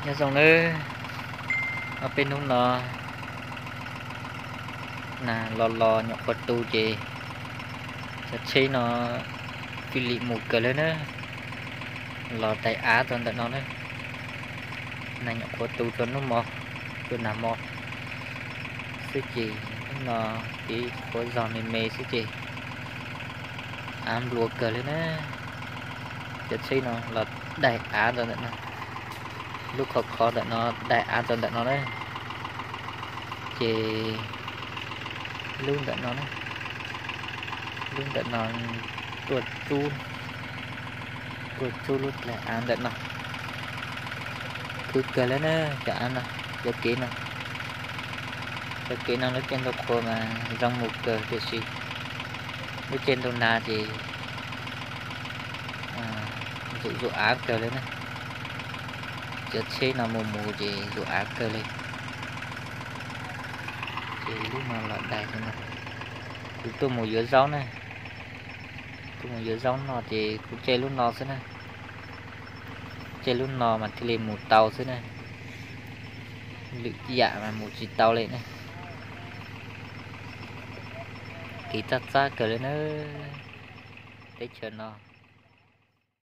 Nyob zoo nawb, ob peb hnub no nag los los nyuam qhuav tu ces cov tsheb no fij li mus kawg li na, los daig av txog ntawm no na. Nag nyuam qhuav tu txog hnub mo, txog nag mo xwb ces hnub no kev qhuav zog me me xwb ces av nplua kawg li na. Cov tsheb no los daig av txog ntawm no, lub khov khov ntawm no daig av txog ntawm no na. Ces lub ntawm no, lub ntawm no tuaj tsub, tuaj tsub lub daig av ntawm no. Khwv kawg li na, cov av no, cov kev no, cov kev no lub caij ntuj qhuav mas zoo mus kawg tiam sis lub caij ntuj nag ces zuj zus av kawg li na. Cov tsheb no mus mus ces zuj zus av kawg li. Ces lub no los daig no, kuv tuaj mus yuav zaub na, tuaj mus yuav zaub no ces kuv caij lub no xwb na, caij lub no mas thiaj li mus tau xwb na, lwm yam mas mus tsis tau li na. Kev txaj txab kawg li na, teb chaws no.